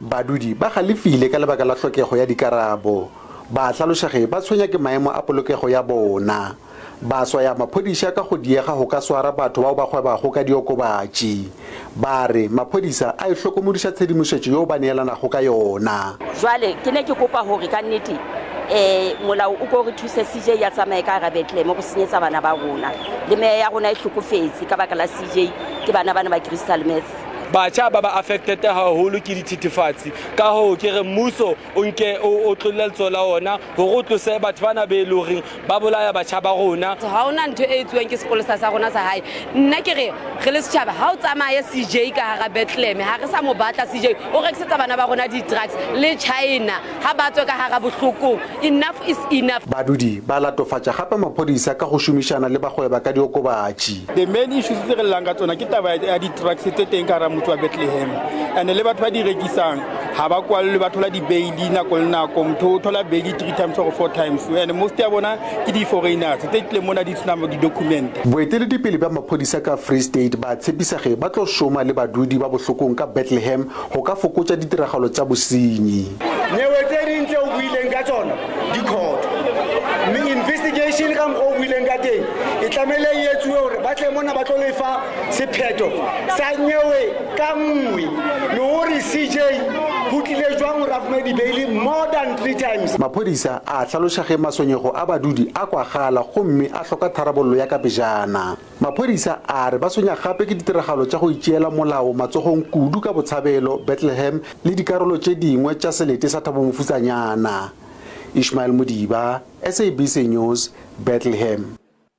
Badudi ba galefile ka lebaka la hlokego ya dikarabo. Ba hlaloša ge ba tshwenya ke maemo a polokego ya bona. Ba swaya maphodisa ka go diega go ka swara batho bao ba gwebago ka diokobatši. Ba re maphodisa a ihlokomodiša tshedimošetšo yeo ba neelanago ka yona. Jwale ke ne ke kopa hore ka nnete um molao o ko re thuse CJ ya tsamaye ka hara Bethlehem go senyetsa bana ba rona le meya ya rona e hlokofetse ka baka la CJ ke bana bana ba crystal meth. Batjha ba ba affected haholo ke dithethefatsi, ka hoo ke re mmuso o nke o otlolle letsoho la ona hore o tlose batho bana be e le horeng ba bolaya batjha ba rona. Ha hona ntho e etsuwang ke sepolesa sa rona sa hae. Nna ke re re le setjhaba ha o tsamaye CJ ka hara Bethlehem, ha re sa mo batla CJ o rekisetsa bana ba rona di-drugs le China ha ba tswe ka hara bohlokong. Enough is enough. Badudi ba latofatša gape maphodisa ka go šomišana le bagweba ka diokobatši. The main issues tse re llang ka tsona ke taba ya di-drugs tse teng ka hara motse wa Bethlehem, and le batho ba di rekisang ga ba kwalelwe, ba thola di-bail nako le nako. Motho o thola bail three times or four times, and most ya bona ke di-foreigners tse tlileng mona di sena di-document. Boeteledipele bja maphodisa ka Free State ba tshepisa ge ba tlo šoma le badudi ba Bohlokong ka Bethlehem go ka fokotša ditiragalo tša bosenyi. Nyewe tse ding tse o buileng ka tsona di court, mme investigation ka mokgwa o buileng ka teng e tlamehile e etsuwe gore ba tle mona ba tlo lefa sephetho sa nyewe ka nngwe le gore CJ go tlile jwang gore a fumane di-bail more than three times. Maphodisa a hlaloša ge maswenyego a badudi a kwagala gomme a hloka tharabollo ya ka pejana. Maphodisa a re ba tshwenya gape ke ditiragalo tša go itšeela molao matsogong kudu ka Botshabelo, Bethlehem le dikarolo tše dingwe tša selete sa Thabo Mofutsanyana. Ishmael Modiba, SABC News, Bethlehem.